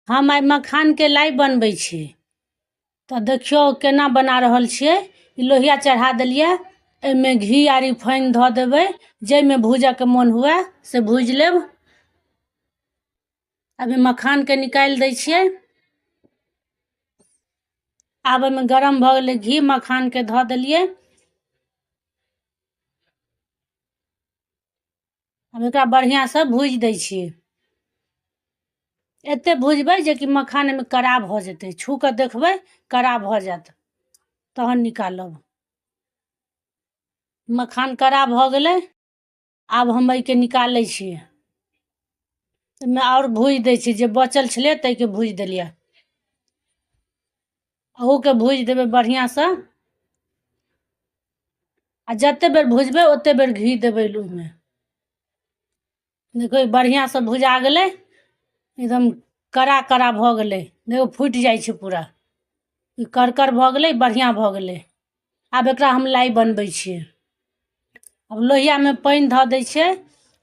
हम आइ मखानके लाइ बनबै छी। तऽ देखियौ केना बना रहल छियै। ई लोहिया चढ़ा देलियै, एहिमे घी आ रिफाइन धऽ देबै, जाहिमे भूजऽके मोन हुए से भूजि लेब। अभी मखानके निकालि दै छियै। आब एहिमे गरम भऽ गेलै घी, मखानके धऽ देलियै। आब एकरा बढ़िआँसँ भूजि दै छियै। एते भुजबै जेकि मखान एहिमे कड़ा भऽ जेतै, छू कऽ देखबै कड़ा भऽ जायत तहन निकालब। मखान कड़ा भऽ गेलै, आब हम एहिके निकालै छियै। एहिमे आओर भूजि दै छियै, जे बचल छलै ताहिके भूजि देलियै, अहूके भूजि देबै बढ़िआँसँ। आ जते बेर भुजबै ओते बेर घी देबै ओहिमे। देखियौ बढ़िआँसँ भुजा गेलै, एकदम कड़ा कड़ा भऽ गेलै। देखियौ फुटि जाइ छै पूरा, ई करकर भऽ गेलै, बढ़िआँ भऽ गेलै। आब एकरा हम लाइ बनबै छियै। आब लोहियामे पानि धऽ दै छियै।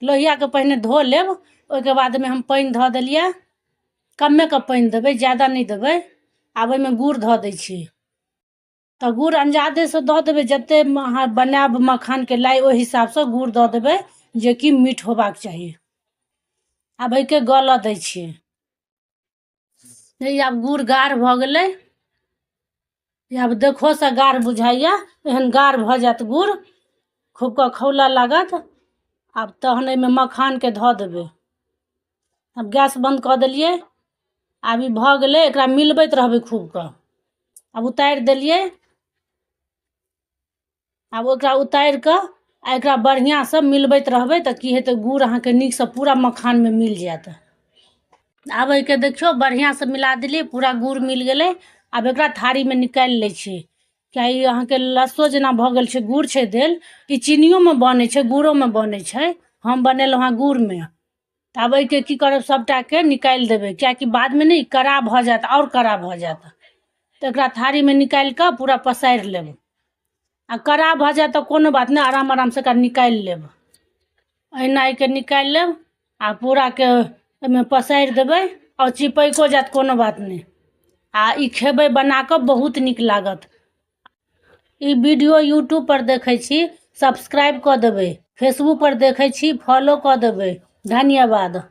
लोहियाके पहिने धो लेब, ओहिके बादमे हम पानि धऽ देलियै। कम्मेके पानि देबै, ज्यादा नहि देबै। आब ओहिमे गुड़ धऽ दै छियै। तऽ गुड़ अन्जादेसँ दऽ देबै, जतेक अहाँ बनायब मखानके लाइ ओहि हिसाबसँ गुड़ दऽ देबै, जेकि मीठ होबाक चाही। आब एहिके गलऽ दै छियै। आब गुड़ गाढ़ भऽ गेलै, आब देखोसँ गाढ़ बुझाइए, एहन गाढ़ भऽ जायत गुड़, खूब कऽ खौलऽ लागत। आब तहन एहिमे मखानके धऽ देबै। आब गैस बन्द कऽ देलियै। आब ई भऽ गेलै, एकरा मिलबैत रहबै खूब कऽ। आब उतारि देलियै। आब ओकरा उतारि कऽ आ एकरा बढ़िआँसँ मिलबैत रहबै तऽ की हेतै, गुड़ अहाँके नीकसँ पूरा मखानमे मिल जायत। आब एहिके देखियौ बढ़िआँसँ मिला देलियै, पूरा गुड़ मिल गेलै। आब एकरा थारीमे निकालि लै छियै, किए ई अहाँके लस्सो जेना भऽ गेल छै, गुड़ छै देल। ई चीनियोमे बनै छै, गुड़ोमे बनै छै, हम बनेलहुँ हँ गुड़मे। तऽ आब एहिके की करब, सभटाके निकालि देबै, किएकि बादमे ने ई कड़ा भऽ जायत, आओर कड़ा भऽ जायत। तऽ एकरा थारीमे निकालि कऽ पूरा पसारि लेब। आ कड़ा भऽ जायत तऽ कोनो बात नहि, आराम आरामसँ एकरा निकालि लेब। एहिना एहिके निकालि लेब आ पूराके एहिमे पसारि देबै, आओर चिपैको जायत कोनो बात नहि। आ ई खेबै बना कऽ, बहुत नीक लागत। ई वीडियो यूट्यूब पर देखै छी, सब्सक्राइब कऽ देबै, फेसबुक पर देखै छी, फॉलो कऽ देबै। धन्यवाद।